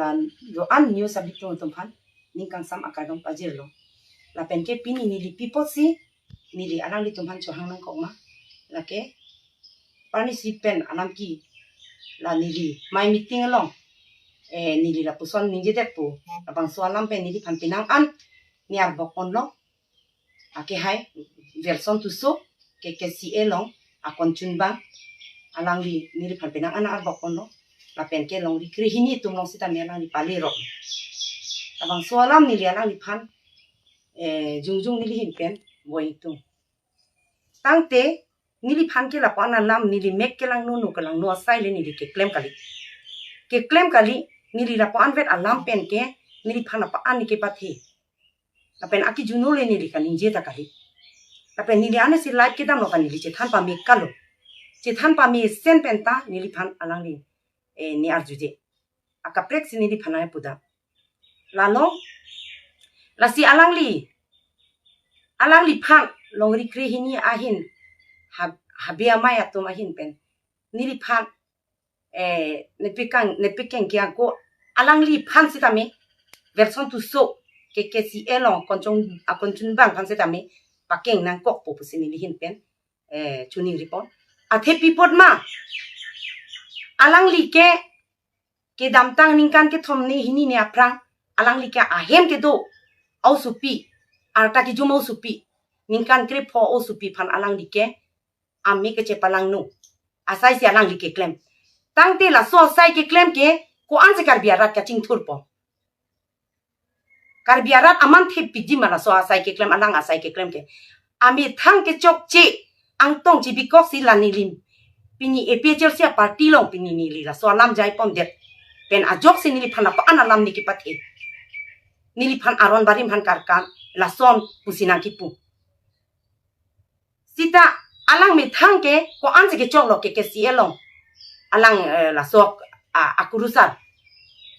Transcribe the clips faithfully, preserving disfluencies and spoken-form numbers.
An ro an news abitung atum aphan ning kangsam akardom pajirlo. Lapen ke pini neli pi apotsi neli alanglitum aphan chohang nangkok ma, lake parnisi pen alam ke la neli mai meeting along, eh, neli lapuson ningjedetpo, labangso alam pen neliphan penang an ne arbok ponlo. Ake hai Wilson Tisso, K K C A along akon chunbang, alangli neliphan penang an arbok ponlo. Lapen ke longri krehini atum along sitame alangli pale rok. Labangso alam neli alangliphan, eh, jongjong neli ahin pen boi tung. Tangte neliphan ke lapu-an alam neli mek kelangno, no kelangno asai le neli keklem kali. Keklem kali, neli lapu-anvet alam pen ke neliphan lapu-an ne kepathe. Lapen akijun le neli kaningje ta kali. Lapen neli anesi live kedamlo ka neli chethan pame kalo. Chethan pamesen pen ta neliphan alangli, eh, ne arjuje. Akaprek si neliphan ai pudam. Lalo, lasi alangli, alangliphan longri krehini ahin, ha-, habe amei atum ahin pen neliphan, eh, nepikang, nepikeng kiang ko alangliphan sitame, Wilson Tisso, K K C A along akon chung, akon chunbang aphan sitame pakeng nangkokpo pusi neli ahin pen, eh, choningri pon. Athe pi apot ma, alangli ke kedamtang ningkan kethom ne hini ne aphrang alangli ke ahem kedo osopi, arta kejum osopi, ningkan krepho osopi aphan alangli ke ame kechepalangno asai si alangli keklem. Tangte laso asai keklem ke ko-ansi Karbi arat kachingthurpo? Karbi arat aman thepikji ma laso asai keklem, alang asai keklem ke? Amethang kechokche, angtong chibikok si la neli pini A P H L C a-party along pini neli laso alam jai pondet pen ajoksi neliphan lapu-an alam ne kepathe. Neliphan aron barim aphan karkan lason pusi nangkipu. Sita alang methang ke ko-ansi kechoklo K K C A along? Alang, eh, laso, ah, akurusar,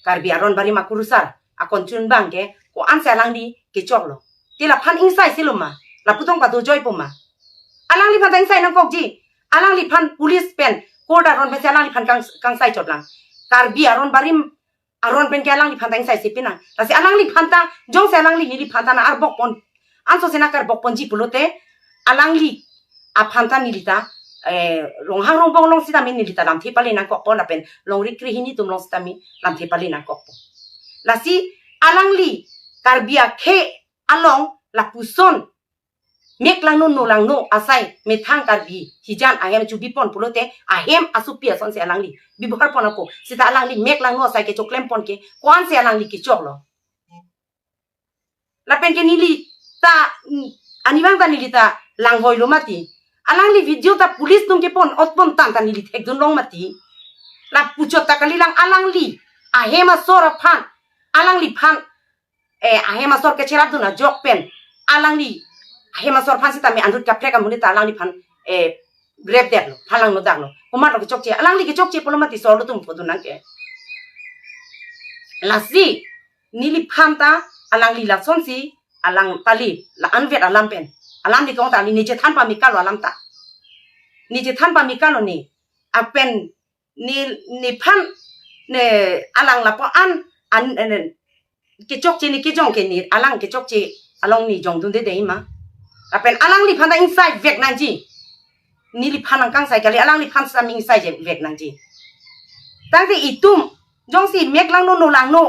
Karbi aron barim akurusar akon chunbang ke ko-ansi alangli kechoklo? Te laphan ingsai silo ma? Lapu tong padojoipo ma? Alangliphan ta ingsai nangkokji. Alangliphan police pen court aron pensi alangliphan kang, kangsai chotlang. Karbi aron barim aron pen ke alangliphan ta ingsai si pinang. Lasi alangliphan ta, jongsi alangli neliphan ta nang arbok pon, anso si nang karbok ponji pulote, alangli aphan ta neli ta, eh, Ronghang Rongbong along sitame neli ta lamthe pale nangkokpo, lapen longri krehini atum along sitame lamthe pale nangkokpo. Lasi alangli Karbi akhei along lapuson mek langno no langno asai methang Karbi hijan ahem chubi pon pulote ahem asopi asonsi alangli bebohar pon ako. Sita alangli mek langno asai kechoklem pon ke ko-ansi alangli kechoklo? Lapen ke neli ta, mm, arnivang ta neli ta langvoilo mati. Alangli video ta police atum kepon-ot pon tang ta neli thekdun long mati. Lapu chot ta kalilang, alangli ahem asor aphan, alangliphan, eh, ahem asor kecherapdun ajok pen alangli ahem asor aphan sitame anut kaprek amonit ta alangliphan, eh, grepdetlo, phalangno daklo. Komatlo kechokche? Alangli kechokche pulo mati, sorlo atum pudun nang ke. Lasi neliphan ta alangli lasonsi alang pali, la-anvet alam pen. Alam di kong ta, ne chethan pame kalo alam ta. Ne chethan pame kalo ne. Lapen ne, nephan, ne alang lapu-an, an, an, kechokche ne kejong ke ne alang kechokche along ne jongdunde dei ma? Lapen alangliphan ta ingsai vek nangji. Neliphan nang kangsai kali, alangliphan sitame ingsai je vek nangji. Tangte itum jongsi mek langno no langno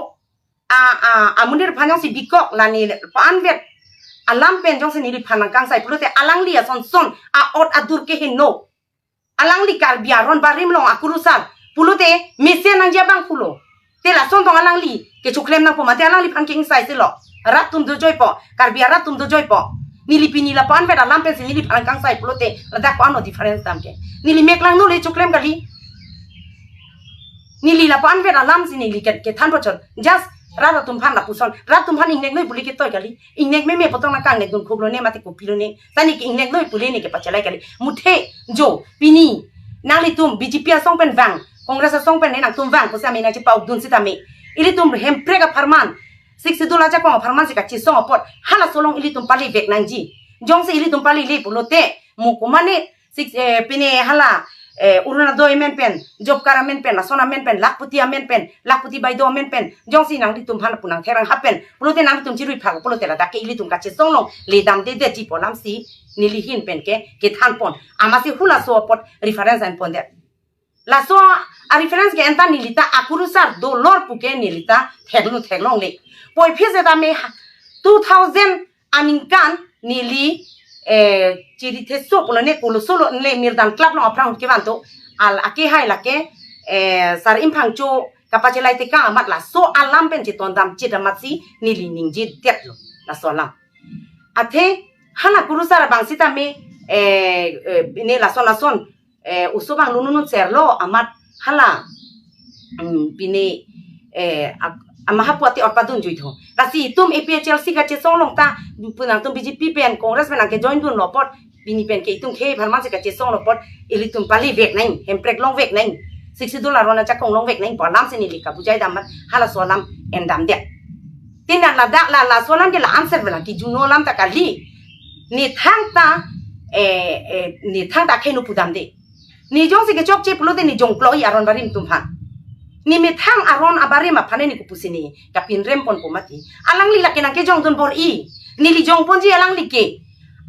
a, a, amonit aphan jongsi bikok, la ne lapu-anvet alam pen jongsi neliphan nang kangsai pulote alangli ason son a-ot adur keheno. Alangli Karbi aron barim along akurusar pulote mesen nangji abang pulo. Te lason tong alangli kechoklem nangpo mati? Alangliphan ke ingsai silo. Rat atum dojoipo, Karbi arat atum dojoipo. Neli pini lapu-anvet alam pensi neliphan nang kangsai pulote ladak ko-anlo difference dam ke? Neli mek langno le choklem kali. Neli lapu-anvet alam si neli ke, kethan pochot. Just rat atum aphan lapuson. Rat atum aphan ingnek noi pule ketoi kali. Ingnek meme pu tong nang kangnekdun khuklo ne mati kopilo ne. Sani ke ingnek noi pule ne kepachelai kali. Muthe jo pini nanglitum B J P asong pen vang, Congress asong pen ne nangtum vang pusi ame nangchepa-ukdun sitame, ilitum Hemprek apharman, Sixth Schedule ajakong apharman si kachesong apot halaso along ilitum pali vek nangji. Jongsi ilitum pali le pulote, mo komatne six, eh, pine hala eh, Orunodoi amen pen, job card amen pen, lason amen pen, lakhpati amen pen, lakhpati baido amen pen, jongsi nanglitum aphan lapu nangtherang hapen pulote nanglitum chirui phak pulote ladak ke ilitum kachesong along le damdedetji pu alamsi neli ahin pen ke kethan pon. Amatsi halaso apot reference an pondet. Laso a reference ke anta neli ta akurusar dolor pu ke neli ta theklong theklongle. Puvoiphit setame ha-, two thousand aningkan neli, eh, chiri theso pulo ne kolo solo ne Mirdan Club along aphrang ahut kevan do. Al ake hai lake, eh, Sar Imphangcho kapachelai tekang amat laso alam pen chetondam chedam amatsi neli ningjedetlo laso alam. Athe hala kurusar abang sitame, eh, eh, ne lason lason, eh, oso abang lununun serlo amat hala, mm, pine, eh, ak-, amahapu ati orpadun juitho. Lasi itum A P H L C kachesong along ta, pu nangtum B J P pen, Congress pen nangkejoin dunlo apot, pini pen ke itum khei apharman si kachesong along apot, ilitum pali vek nang, Hemprek longvek nang, Sixth Schedule aron ajakong longvek nang pu alamsi neli kabujai dam amat halaso alam endamdet. Tin dan ladak la, laso alam ke la answer bela kijunno alam ta kali. Ne thangta, eh, eh, ne thangta kheno pudamde. Ne jongsi kechokche pulote ne jongkloi aron barim atum aphan. Ne methang aron abarim aphan ne kopusi ne kapinrem ponpo mati. Alangli lake nangkejongdun bor-i. Neli jongponji alangli ke.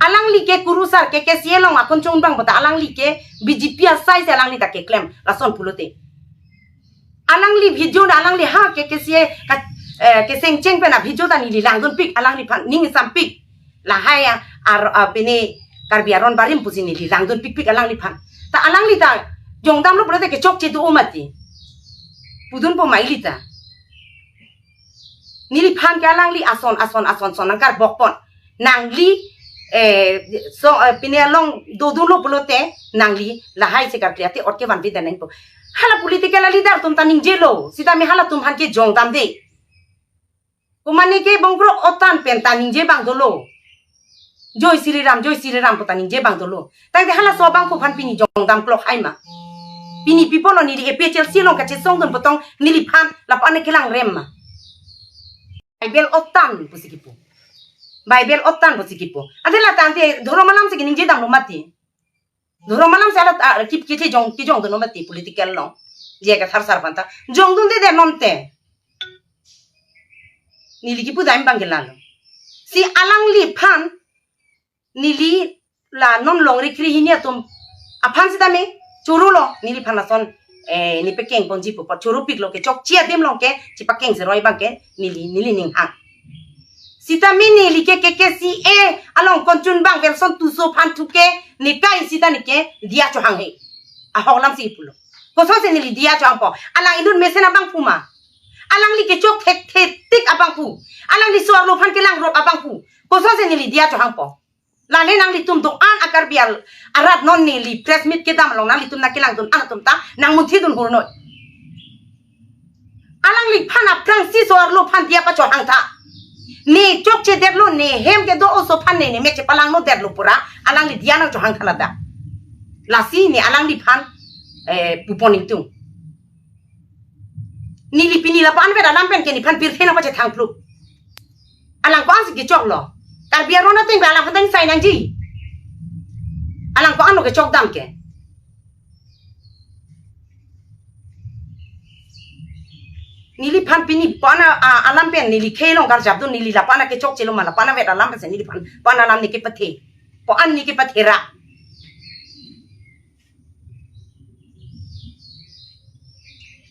Alangli ke kurusar ke K C A along akon chongbang puta alangli ke B J P asai si alangli ta keklem lason pulote. Alangli video na alangli ha ke K C A ka, eh, kesengcheng pen a video ta neli langdunpik alangliphan ning isampik. Lahai a, ar, a, pine Karbi aron barim pusi neli langdunpikpik alangliphan. Ta alangli ta jongdamlo pulote kechokche do-o mati. Pudunpo ma ili ta. Neliphan ke alangli ason, ason, ason, son nangkarbok pon. Nangli, eh, so, eh, pine along dodunlo pulote, nangli lahai si karkli ate ot kevanvedet nangpo. Hala political leader atum ta ningjelo, sitame halatum aphan ke jongdamde. Komane ke Bongkrok Otan pen ta ningje abang dolo. Joy Shri Ram, Joy Shri Ram pu ta ningje abang dolo. Tangte halaso abangphu aphan pini jongdam klok hai ma. Pini pi pulo neli A P H L C along kachesongdun pu tong neliphan lapu-an kelangrem ma. Bible Otan pusi kipu. Bible Otan pusi kipu. Ante la tangte dhorom alam si keningje damlo mati. Dhorom alam si alat, ah, kip kejong, kejongdunlo mati political along. Je Kathar sar aphanta. Jongdundedet non te. Neli kipu dam abang ke lalo. Si alangliphan neli la non longri krehini atum aphan sitame chorolo neliphan lason, eh, ne pakeng ponji pu apot choropiklo, kechokche adim along ke chepakeng seroi abang ke neli, neli ning hang. Sitame neli ke K K C A along konchun abang Welson Tisso aphan thu ke ne kai sita ne ke diya chohang he. Ahok alam si pulo. Kosonsi neli diya chohangpo? Alang inut mesen abangphu ma. Alangli kechok thekthetik abangphu. Alangli so-arlo aphan kelangrop abangphu. Kosonsi neli diya chohangpo? Lale nanglitum do-an a Karbi al-, arat non neli press meet kedam along nanglitum nangkelangdun-an atum ta nangmunthidun hurnoi. Alangliphan aphrangsi so-arlo aphan diya pachohang tha. Ne chokchedetlo, ne hem kedo oso aphan ne, ne mek chepalangnodetlo pura, alangli diya nangchohang tha ladak. Lasi ne alangliphan, eh, pupon ingtung. Neli pini lapu-an vet alam pen ke nephan pirthe nangpachethang phlu. Alang ko-ansi kechoklo? Karbi aron ateng ba alang phatang sai nangji. Alang ko-anlo kechokdam ke? Neliphan pini pu-an a, a, alam pen neli khei along karjapdun, neli lapu-an kechokchelo ma, lapu-an vet alam pensi neliphan pu-an alam ne kepathe. Pu-an ne kepathera.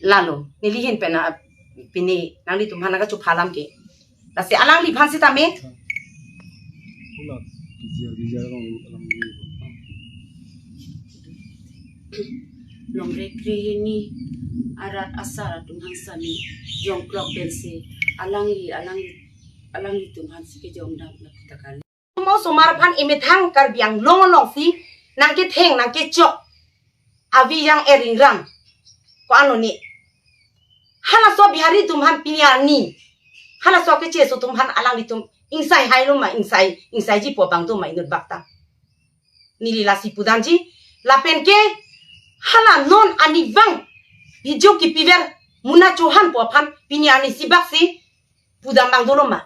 Lalo, neli ahin pen a, pini nanglitum aphan nangkachupha alam ke. Lasi alangliphan sitame. Longri krehini arat asar atum aphan sitame jongklok pensi alangli, alangli, alanglitum aphansi kejongdam lapu ta kali. Mo osomar aphan emethang Karbi Anglong alongsi nangketheng nangkechok avi yang eringrang ko-an lo ne. Halaso Bihari atum aphan pini arni, halaso kecheso atum aphan alanglitum ingsai hailo ma, ingsai, ingsaiji pu abang do ma inut bak ta? Neli lasi pudamji, lapen ke hala non arnivang video kipiver Muna Chauhan pu aphan pini arni si bak si pudam abang dolo ma?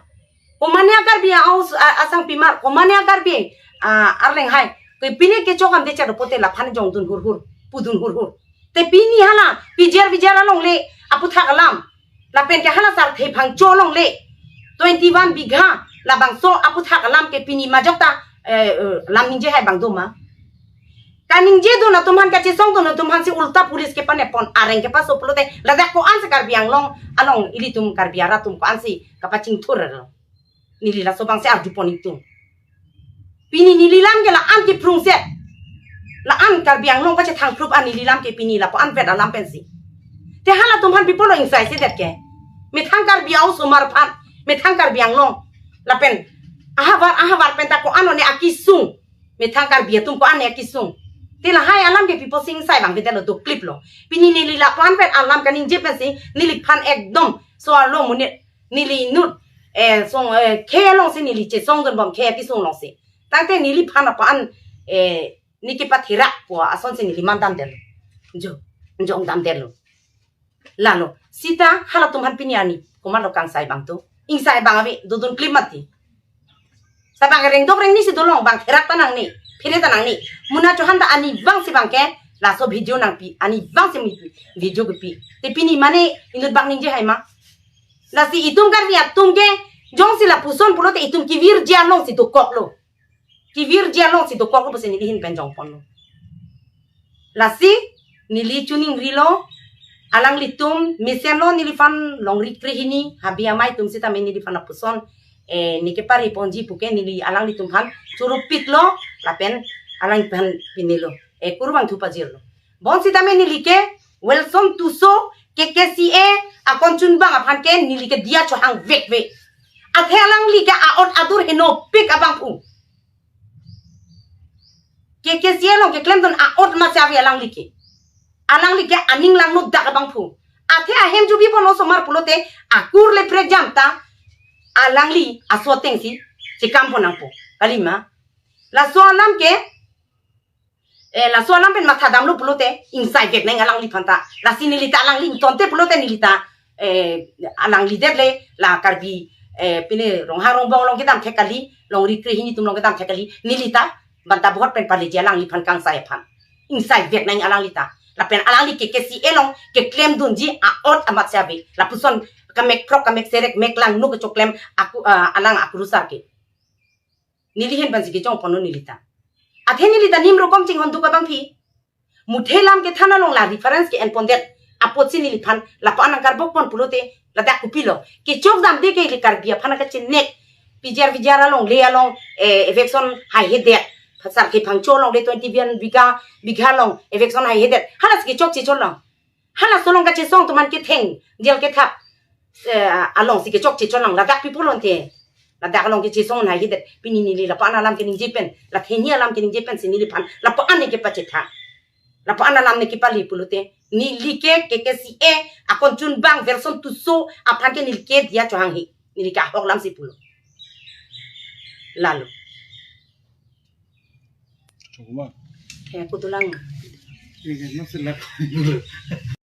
Komane a Karbi a-, aus-, a-, asangpimar, komane a Karbi, a, arleng hai ke pini kechok amde chado pote laphan jongdun hurhur. pudun hurhur. Te pini hala P G R V G R alongle aputhak alam, lapen ke hala Sarthe Phangcho alongle twenty-one bigha labangso aputhak alam ke pini majok ta, eh, eh, lam ningje hai abang do ma? Kaningje dun atum aphan, kachesong dun atum aphan si ulta police kepanepon, areng kepaso pulote ladak ko-an si Karbi Anglong along ilitum Karbi arat atum ko-an si kapachingthur lo? Neli laso abang si arjupon ingtung. Pini neli lam ke la-an kiprungset, la-an Karbi Anglong pachethang phrup an neli lam ke pini lapu-an vet alam pensi. Te halatum aphan pi apotlo ingsai sedet ke? Methang Karbi a-osomar aphan, methang Karbi Anglong, lapen ahavar ahavar pen ta ko-an one akesung, methang Karbi atum ko-an one akesung. Te lahai alam ke pi apotsi ingsai abang vedetlo, dokliplo. Pini neli lapu-an vet alam kaningje pensi neliphan ekdom so-arlo monit, neli inut, eh, song, eh, khei alongsi neli chesong dunbom, khei akesung alongsi. Tangte neliphan apu-an, eh, ne kepatherak pu asonsi neli mandamdetlo. Jo, jongdamdetlo. Lalo sita halatum aphan pini arni komatlo kangsai abang do? Ingsai abang ave, dodun klip mati. Sa abang rengdok rengni si dolong, bang therak ta nangne, phere ta nangne. Muna chohan ta arnivang si abang ke laso video nangpi, arnivang si mi video kepi. Te pini mane inut abang ningje hai ma? Lasi itum Karbi atum ke jongsi lapuson pulote itum kevirji alongsi dokoklo. Kevirji alongsi dokoklo pusi neli ahin pen jongponlo. Lasi neli choningrilo, alanglitum mesenlo neliphan longri krehini, habi amei atum sitame neliphan lapuson, eh, ne kepariponji puke neli alanglitum aphan chorupiklo, lapen alangphan pinilo, eh, kurvangthu pajirlo. Bonsitame neli ke Welson Tisso, K K C A akonchunbang aphan ke neli ke diya chohangvekve. Athe alangli ke a-ot adur henopik abangphu. K K C A along keklemdun a-ot masi ave alangli ke. Alangli ke aning langno dak abangphu. Athe ahem jubi pon osomar pulote akur le prekjam ta alangli aso atengsi chekampon nangpo. Kalima. Laso alam ke, eh, laso alam pen mathadamlo pulote ingsaivek nang alangliphan ta. Lasi neli ta alangli ingtonte pulote neli ta, eh, alangli det le la Karbi, eh, pine Ronghang Rongbong along kedam thek kali, longri krehini atum along kedam thek kali, neli ta banta bohot pen paleji alangliphan kangsai aphan. Ingsaivek nang alangli ta. Lapen alangli K K C A along keklemdunji a-ot amatsi ave. Lapuson kamek throk, kamek serek, mek langno kechoklem aku, eh, alang akurusar ke. Neli ahin pensi kejongponlo neli ta. Athe neli ta nim rokom chinghon duk abangphi. Muthe lam kethan along la reference ke-enpondet apotsi neliphan lapu-an nangkarbokpon pulote ladak kopilo? Kechokdamde ke ili Karbi aphan kachenek. P G R V G R alongle along, eh, eviction haihedet. Sarthe Phangcho alongle twenty-one bigha, bigha along eviction haihedet. Halasi kechokche chotlo. Halaso along kachesong atum aphan ketheng, jail kethap, eh, alongsi kechokche chotlo, ladak pi apotlo ante. Ladak along kechesong haihedet. Pini neli lapu-an alam keningje pen, la theni alam keningje pensi neliphan lapu-an ne kepachetha, lapu-an alam ne kepali pulote neli ke K K C A akonchunbang Welson Tisso aphan ke neli ke diya chohanghe. Neli ke ahok alamsi pulo. Lalo. Chokma. Ya, kutulang. Iya, kan, masalah.